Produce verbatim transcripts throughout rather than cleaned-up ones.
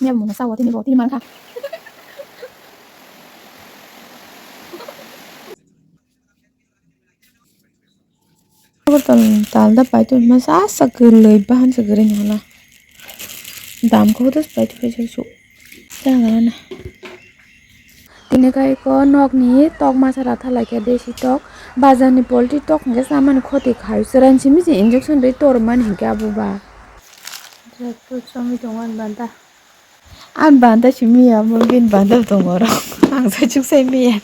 Nya mungsa o tini bo tini mankha. Tal, tal da paito masa asa kwlwi bahan se kwrwi ni hwnla. Dam kho da paito paisa su. Jaga na. Tini kai ko nok ni tok masa ra thalai khe desi tok. Bazar ni poultry tok hwnkhe chamani khoti khai. Chwrai simi se injection rwi tor mani hwnkhe abo ba. Jackfruit chomwi tongo ani banta. Ani banta simi ya, mo bini banta tongo oro. Ang sai chuk sai miya.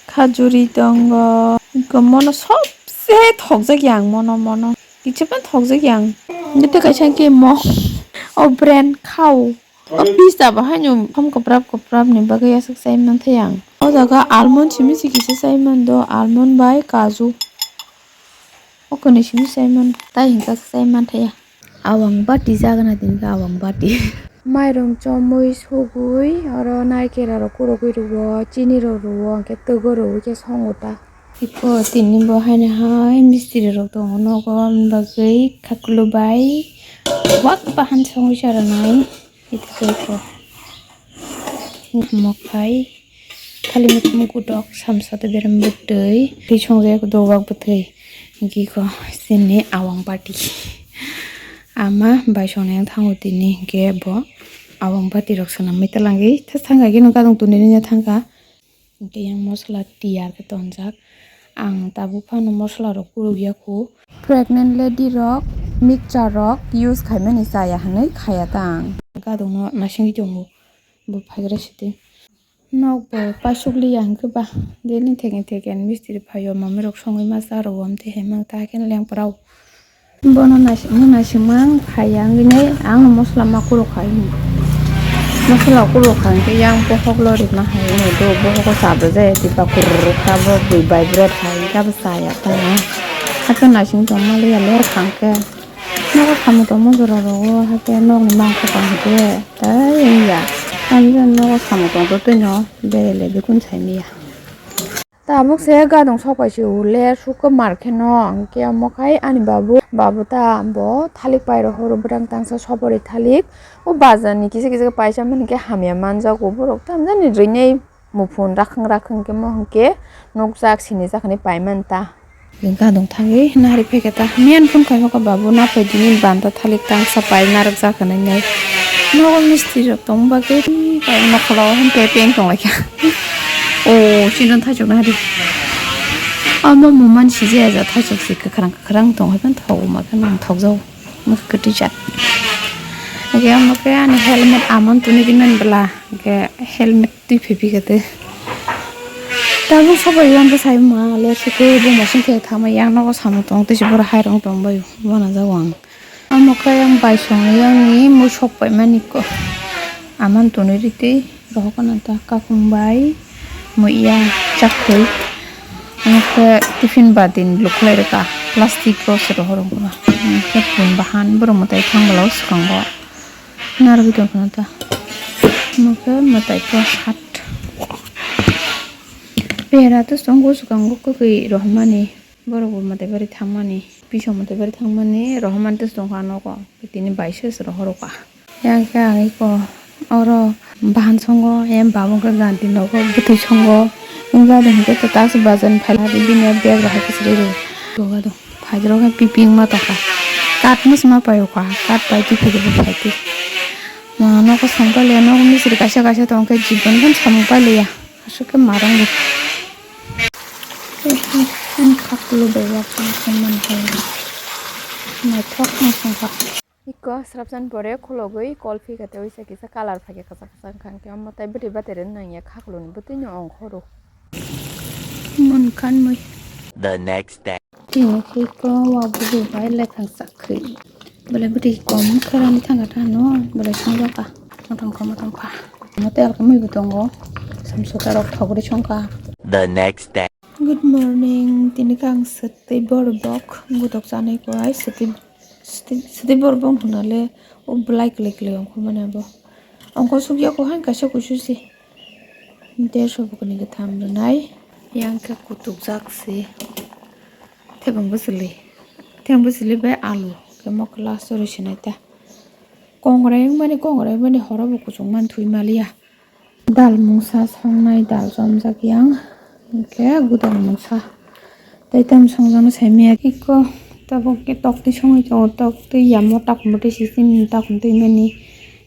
Khajuri tongo. Mono sobse thokjak yang mono, mono. Kichima thokjak yang. Nete kaisa ke mo. O brand khao. O pizza bo haino thom koprap koprap ni bagwi aswk sai mantha yang. O jaga almond simi se kisa sai mando, almond bai kaju. O kwnwi simi sai man, tai hwnkha sai mantha ya. Awang bati jagana tinka awang bati. Mairum chomwi sugwi oro naikera rok kurugwi rwo, chini rok rwo, hwnkhe twgo rwo khe songo ta. Iko tini bo haino hai mistiri rok tongo nogo, aboni bagwi khaklu bai wak bahan songwi cha rwnai. Ito iko mokhai. Thali mukhum kudok samsa tei berem bwtwi twi songjak dobak bwtwi hwnkhe iko chini awang party ama bai songnai wng thango tini hwnkhe bo awang party rok swnamwi twlangwi thangkha khe nokha tong tongwi thangkha hwnkhe yang mosola tiyar khe tonjak ang tabuk phano mosola rok kuruk yakho pregnant lady rok mixture rok use khaimani chaya hinwi khaya ta ang gadokno naisingwi tongo bo phaigra site. Nok bo paisuk liya hwnkhe ba, daily theke theke mistiri phaio, mami rok songwi ma cha rwo, amtwi hai mang ta khe lengpra o. Bono naisingma naisingma ang phaiya wngwi nai, ang mosola ma kuruk khai hwnwi. Mosola kuruk khai hwnkhe yang bohok lo rima hai hwnwi do, bohok o cha bwjai tipa kuruk kha bo bwi vibrate khai hwnkhe abo chaya tamo. Hakhe naising tongma liya ler kha hwnkhe. Nogo samung tongma jora rogo, hakhe nokni mangkuk kaham khe tei wngya. Tamjani nogo samung tongtotwino berele bikun saimanya. Tabuk se gadong sok pai se ule sukhe mar kheno, hwnkhe omo khai ani babu, babu ta bo thalik pai rohoro, bwrang tangsa sobori thalik. O bazar ni kisa kisa khe paisa mani khe hamya manjago borok, tamjani rwinai. Muphun rakhwng rakhwng khe mo hwnkhe nukjak sinijak hinwi paimani ta. Gadong thangwi narwk phaikha ta. Miyan phone khaima kha babu naphai di nini banta thalik tangsa pai narwkjak hinwi nai. Nogo misti rok tong bagwi pai nokhola o hwnkhe peng tong laikha. O chini thaichuk nahadi. Omo muman sijaya ja thaichuk si kwkhwrang kwkhwrang tong hai phano thogo ma khe nang thokjago. Mwkhwtwi jat. Hwnkhe omo khe ani helmet amon tuni rimani bwla. Hwnkhe helmet twi phiphi khe twi. Tabuk sobai yang bwsai ma le sukhe bo machine khe thangma yang nogo samung tong tei se boro hai rong tong bai manajago ang. Omo khe yang bai song yang ni mui sok pai mani ko. Amon tuni ri twi. Rohorkha nang ta kakung bai muiya chakhwi. Omo khe tiffin ba din lukhlai rwkha plastic o se rohor wngkha ba. Omo khe pun bahan borok mwtai thang bwlao swkango narwgwi tongkha nang ta. Omo khe mwtai prosad. Bera to chwng swkango kwkhwi rohormani. Borok bo mwtai bari thangmani, piso mwtai bari thangmani, rohormani tongkha nogo, tini bai se rohorkha. Yang khe ang iko oro bahan songo, em babung khe ganti nogo, bwtwi songo, wngya de hwnkhe ta se bazar ni phaila di bini bag rok hai khe se rw rw. Toga do, phaidrok khe piping ma tongkha, kat mos ma paiyokha, kat pai twi phaidrok pai twi. Ma nogo song pailiya, nogo misiri kaisa kaisa tongkhe jibon khe samung pailiya, aswk khe ma rwngdi. Ani khaklo bai wak tong tong mani hai. Naithok wng tongkha. Iko srapsan pore khulogwi kol phi kha tei uisa kisa colour phai kha kwchak kwchak wngkha. Hwnkhe omo tai bwtwi batere nangya khakloni bwtwino ongkhoro. Munkhan mui. The next day. Tini khe iko wak bwtwi bai lekha sak. Khwi. Belai bwtwi kom khe rani thangkha ta hano, belai swngjak kha. Motom kha, motom kha. Omo tel khe mui bo tongo. Samsok ta rok thok ri song kha. The next day. Good morning. Tini khe ang swtwi borbok. Budok chanai ko ai swtwi, swtwi, swtwi borbok hwnale o belai kwlwi kwlwi ongkhormani abo. Ongkhor sukya ko hai kaisa kusu se. Derso bwkhwni kwtham rwnai. Yang khe kutukjak se. Thebang bwchwlwi. Thebang bwchwlwi bai alu. Khe mokla chori sinai ta. Kongrai wngmani, kongrai wngmani horo bo kuchuk mani thwi maliya. Dal mungsa songnai, dal chomjak yang, hwnkhe gudok mungsa. Tei tamo songjaknai sai maya. Iko tabuk khe toktwi songwi tongo, toktwi yamo takhumtwi sisini takhumtwi mani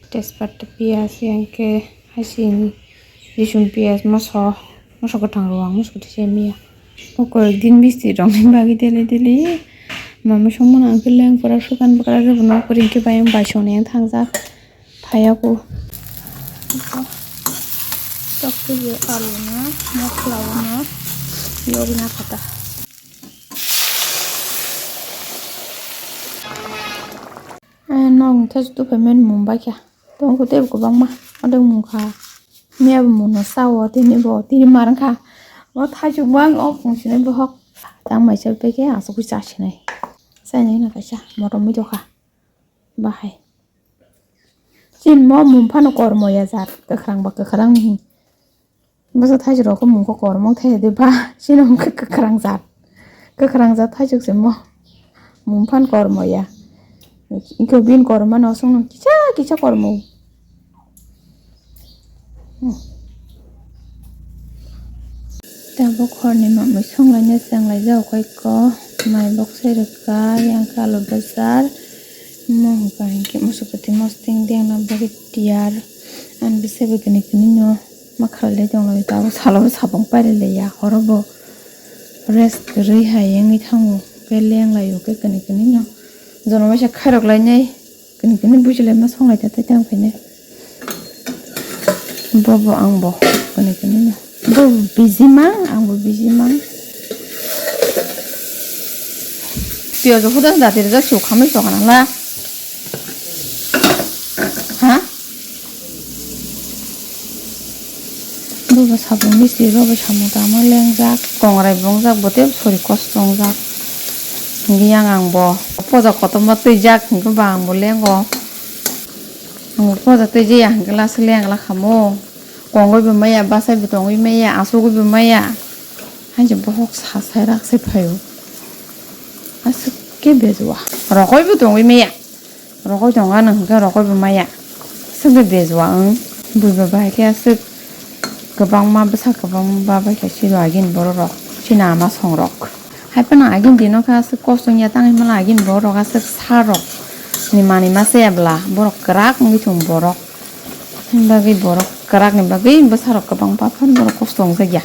tejpata, piyaj, yang khe hasini risum, piyaj, moso, moso kwthang rwang, moso kwthwi sai maya. O koi din misti rokni bagwi daily daily mama songmano ang khe leng pura sukan bwkra rwbo nok ring khe bayang bai songni yang thangjak. Phaiyaku. Tok twiwi alu no, mosla no, yori na kata. Eh, nok ni thaichuk tuphai mani mung bai kha. Tongkhu tei kwbangma, odek mung kha. Miya bo mung no sao, tini bo, tini mar wngkha. O thaichuk bo ang o pung sinai bohok. Tang mai chai pai khe, aswk cha sinai. Chainai no kaisa, motom mui tokha. Bahai. Chini mo mung phano kormo ya jat, kwkhrang ba kwkhrang ni. Bwsa thaisok rok mung khe kormo thai de ba, chini mung khe kwkhrang jat. Kwkhrang jat thaisok se mo. Mung phan kormo ya. Iko bin kormo no song kisa kisa kormo. Tabuk horni mamwi songlaina chenglaijak khaiko, mai bok sai rwkha, yang khe alu bwchar, mo hwnkha hinkhe musukwtwi mosting dengna bagwi tiyar, ani bwsai bo kini kini no ma khailai tonglaio, tabuk salo bo sabong pailaiya, horo bo rest kwrwi hai wngwi thango, khe lenglaio khe kini kini no jono waisa khairok lainai. Kini kini buji lai ma songlai ta tei tang khainai. Bobo ang bo kini kini no. Bobo busy mang, ang bo busy mang. Piyaj huda huda tirjak su khamai sokana la. Ha? Bobo sabong misti, bobo samung tangma lengjak, kongrai bo wngjak, bo tei sori kosto wngjak. Hingke yang ang bo poja kotorma twijak, hingke ba ang bo lengo. Ang bo poja twijaya, hingke lasi leng la kamo. Kongoi bo maya, bwsai bo tongoi maya, asugoi bo maya. Haini bohok sa sai rak sai phaio. Aswk khe bejua. Rokoi bo tongoi maya. Rokoi tongo ano hwnkhe rokoi bo maya. Aswk de bejua wng. Buiba bai khe aswk kwbangma bwsa kwbangma bai khe siro agini borok rok. Chini ama song rok. Hai phano agini dino khe aswk kosto wngya tang hinmano agini borok rok aswk sa rok ni manwi ma chaya bwla borok kwrak wngwi thung borok. Hwnbagwi borok kwrak ni bagwi bwsa rok kwbang pa phano borok kosto wngjakya.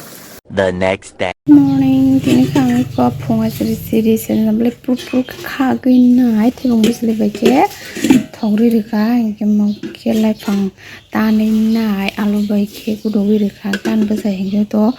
The next day. Morning, tini khe ang kok phunga siri siri siri na bwlai pur pur kha agwi nai thibung bwsli bai khe thogri rwkha, hinkhe mo khe laiphang tanwi nai alu bai khe gudugwi rwkha, gan bwsai hinkhe to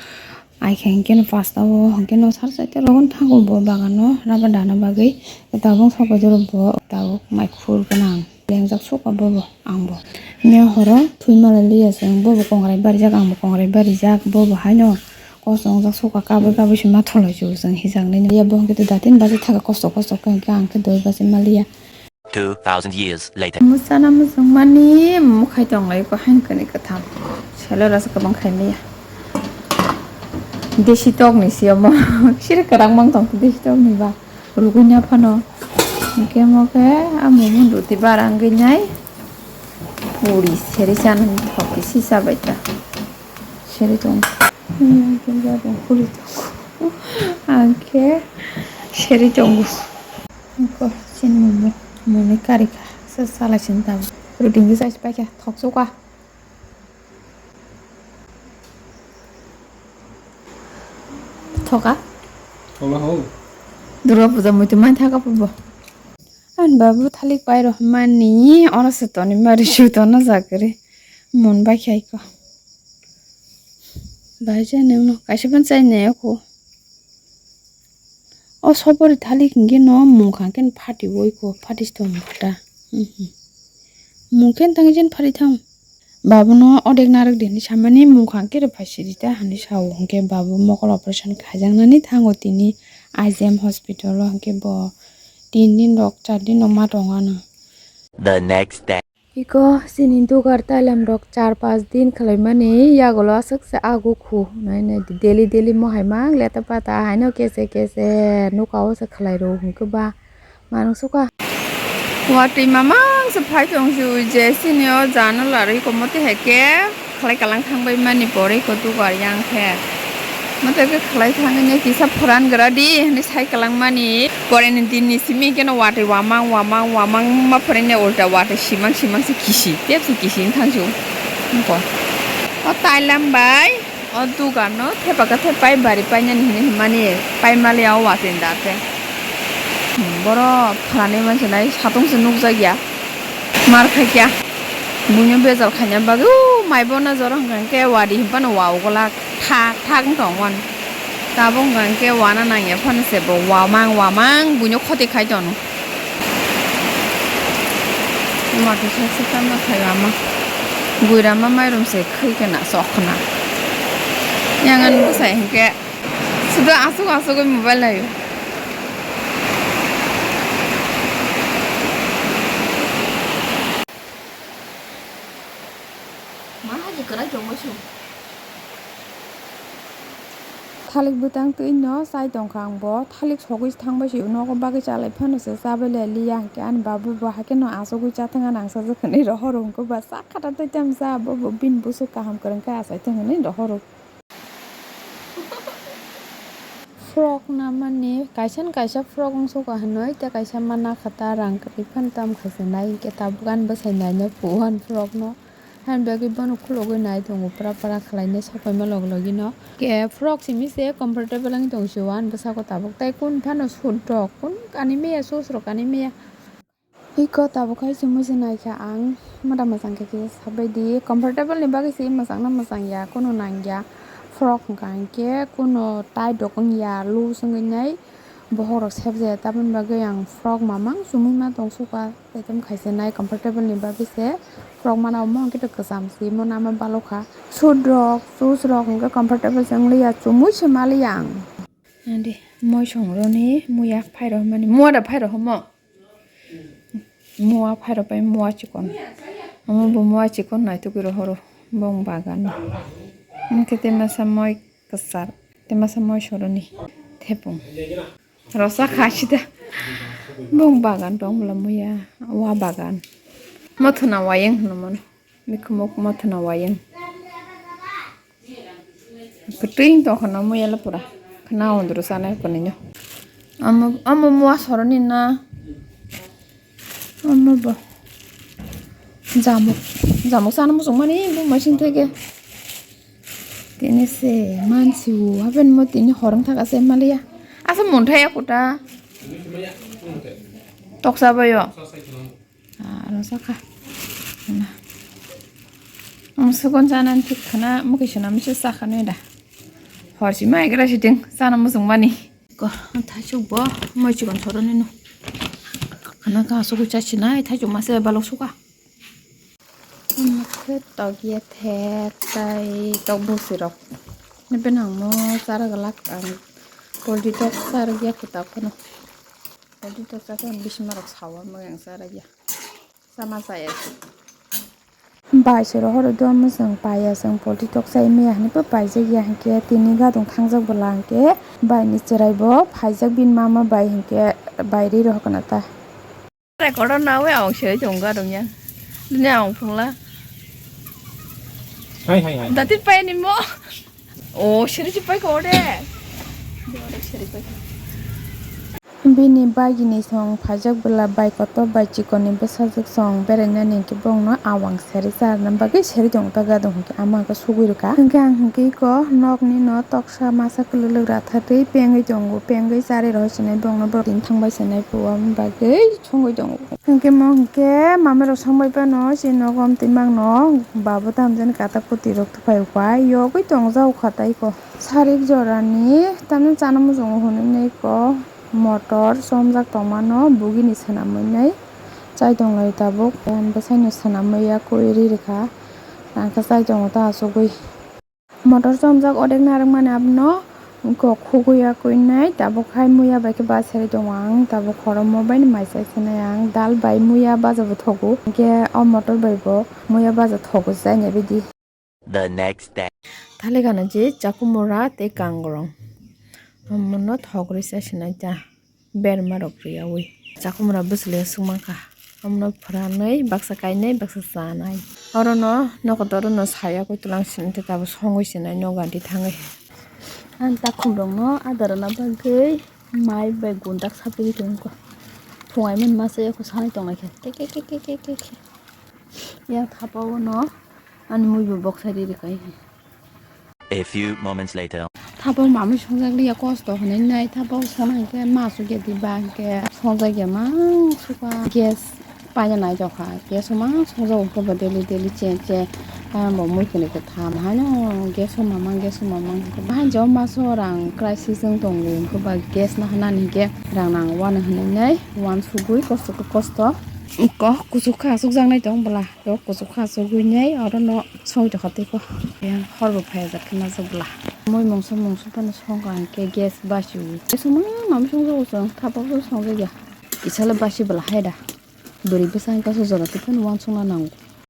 ai khe hinkhe no pasta o hinkhe no sar site rogon thango bo bagano raba dana bagwi tabuk sok bai jora bo tabuk mai khur gwnang. Lengjak sukha bobo, ang bo. Miya horo thwi malai liya se, ang bobo kongrai barijak, ang bo kongrai barijak, bobo haino kosto wngjak sukha, kabui kabui se ma tholai chuk chwng hijak nini. Ya bo hwnkhe datin baji thaka kosto kosto khe hwnkhe ang khe doi baji ma liya. Two thousand years later. Musana musung mani mukhai tonglai ko hain kani kwtham. Selo rasa kwbang khai maya. Desi tok ni siyo mo. Siri kwrak mang tong desi tok ni ba. Rugwina phano. Hingke mo khe a mumun ruti barang gwnai. Puri seri chana thok khe sisa bai ta. Seri tong. Hmm, hingke ba tong puri tong. Angke seri tong. Ko chin mumu. Muni kari kha. Sa sala chin tam. Ruti ngi sa pai kha. Thok suka. Thoka? Thola ho. Durga puja muitu mai thaka pubo. An babu thalik pai roh mani oro se toni mari su tono jakri. Mon bai khai ko. Bai je nang no kaisa ban chai ne ko. O sobori thalik hinge no mungkha khe phati boi ko, phati stom khuta. Mhm. Mungkhe tang jen phari thang. Babuno odek narwk dini samani mungkha khe rw phai siri ta hinwi sao, hinkhe babu mokol operation khaijaknani thango tini I G M hospital o, hinkhe bo tin din rok char din rok ma tongo ano. The next day. Iko chini dugar tailam rok char panch din khwlaimani yagulo aswk se agu khu nai nai di daily daily mohai mang leta pata haino kese kese nuka o se khwlai rw hinkhe ba manung sukha. Watwi mamang se phai tong si ui je sini o jano larwi komo te hai ke khlai kalang thang bai mani pore ko dugar yang khe. Mote ke khlai thang ne kisa phoran gra di hwnwi sai kalang mani. Pore ni din ni simi keno watwi wamang wamang wamang ma pore ne ulta watwi simang simang se kisi tep se kisi wng thang si u. Nokho. O tai lam bai. O dugan no thepa khe thep pai bari painani hinwi hwnmani pai maliya o watwi da khe. Hmm, borok phalani mansa nai satung se nukjak ya. Mar khai kya. Buino bejal khaina bagwi o mai bono jora hwnkha khe wadi hinphano wa ugulak thak thak wng tong mani. Tabuk hwnkha khe wana nangya phano se bo wamang wamang buino khoti khai tono. Watwi sek sek tamo khai lama. Gui rama mairum se khui khe na sok khna. Yang ani bwsai hinkhe sudo asuk asugwi mobile naio. Ma haji kwrai tongma sung. Thalik bwtang twi no chai tongkha ang bo. Thalik sogwi thangbai se nogo bagwi chalai phano se chabai lai liya hinkhe ani babu bo haikhe no achugwi chathang ani ang sajak hinwi rohor hwnkhe ba sak khata twi tam cha bo bo bini bwswk kaham kwrwng khe achai thang hinwi rohoro. Frog na mani kaisa ni kaisa frog wng suka hinwi tei kaisa ma nakha ta rang kwrwi phano tam khaisa nai hinkhe tabuk ani bwsai naina phuo ani frog no. Handbag bai bono khulugwi nai tongo, pura pura khwlainai sopaima log logino. Ke frog simi se comfortable wng tong sio ani bwsako tabuk. Tai kun phano suit rok, kun kanwi maya, shoes rok kanwi maya. Iko tabuk hai se mui se naikha ang, mada mwchang khe khe sabai di. Comfortable ni bagwi se mwchang na mwchang ya, kunu nang ya. Frog hwnkha hinkhe kunu tight rok wng ya, loose wngwi nai. Bohok rok sep jaya, tamoni bagwi ang frog mamang chumui ma tong suka, tei tamo khaisa nai comfortable ni bagwi se frog mana omo hwnkhe to kwcham se imo nama balokha. Suit rok, shoes rok hwnkhe comfortable se wng liya, chumui se ma liya ang. Adi moisong roni muya phai rw mani, muya da phai rw homo, muya phai rw pai muya chikon, omo bo muya chikon naitugwi rw horo bong bagan, hwnkhe tei masa moi kwchar, tei masa moi soroni thepung. Rosa kha sida. Bong bagan tong bwla muya, wa bagan. Mothona wayang hwno mano. Mikhumuk mothona wayang. Kwtwing tong khwna muya le pura. Khwna ondro sana kwnwi no. Amo, amo muya soroni na. Omo bo. Jamuk. Jamuk sana muchung mani bo machine theke. Tini se mansi o, haben mo tini horong thaka se maliya. Asa munthaya kuta. Toksa bayo. Aro saka. Na. Ang sukon sana thik khana, mukhi sana misi saka neda. Horsi mai gra siting, sana muchung mani. Ko, thaichuk bo, moi chikon soroni no. Khana ka suku chachi nai, thaichuk mase balok suka. Mokhe tokye the tai tok busi rok. Nebe nang mo chara galak ang. Poultry tok chara gya kuta kono. Poultry tok chara ang bisi marok sawa mo yang chara gya. Sama saya. Bai sero horo do mo jang paya jang poultry tok chai maya hini po paijak ya hingke tini gadong thangjak bwla hingke bai ni chwrai bo phaijak bini mama bai hingke bai ri rw hokna ta. Record o nawi ang seri tongo gadong ya. Dini ang phungla. Hai, hai, hai. Dati pai ni mo. O seri si pai ko de. Seri pai ko. Bini bagini song phaijak bwla bai kotor bai chikon ni bwsajwk song berainani hwnkhe bongno awang seri charwna bagwi seri tongo ta gadong hwnkhe ama hwnkhe sugwi rwkha hwnkhe ang hwnkhe iko nokni no toksa masa kwlwlwk ratharwi pengwi tongo pengwi charwi rw sinai bongno borok tini thangbai sinai phuo bagwi songwi tongo hwnkhe mo hwnkhe mamirok songbai phano chini nogo amtwi mangno babo ta hamjani kata kwtwi rok thuphaio pai yogwi tongjao kha ta iko. Sarik jorani tamni chana muchungo hwnwi nai ko motor chomjak tongmano bugini swnamwi nai chai tonglai tabuk bwsaino swnamwi ya kwi ri rwkha tangkhe chai tongo ta achugwi motor chomjak odek narwkmani abono kok khugwi ya kwi nai tabuk hai muya bai khe bachari tongo ang tabuk khorokmo bai mai chai sinai ang dal bai muya baja bo thogo hinkhe o motor bai bo muya baja thogo chai nai bidi. The next day. Thalikana je chakumura tei kangrong. Omono thok risa sinai ta. Berma rok riyawi. Chakumura bwswlwi aswk mankha. Omono phwranwi baksa kainai baksa chanai. Orono nokotor no saya koi twlang sini tei tabuk songwi sinai nogo anti thangwi. Ang takhum rokno adar rwna bagwi mai bai gundak sapigwi tongkha. Phungai mani masa yokho sanai tongnai khe. Ke ke ke ke ke ke ke. Yang thapa o no ani mui bo boksa ri rwkha. A few moments later. Thapa o mamui songjak liya kosto hwnwi nai thapa o sona hinkhe ma sugya di ba hinkhe songjak ya mang suka gas paina nai jokha gas o mang songjak hinkhe bo daily daily change change. Ang bo mui kwrwi kwtham haino gas o mamang gas o mamang hinkhe bahai joma so rang crisis wng tongo hinkhe ba gas no hanani hinkhe rang nang wano hwnwi nai wansugwi kosto khe kosto kok kuchuk kha asukjak nai tong bwla. Kok kuchuk kha asugwi nai oro no songwi tongkha tei ko. Yang hor bo phai ajak khe najak bwla. Moi mungsa mungsa phano songkha hinkhe gas basi o. Gas o ma mamui songjago chwng thapa bo songjakya. Kisa le basi bwla hai da. Bwrwi bwsa hinkhe aswk jora tei phano uansukna nango.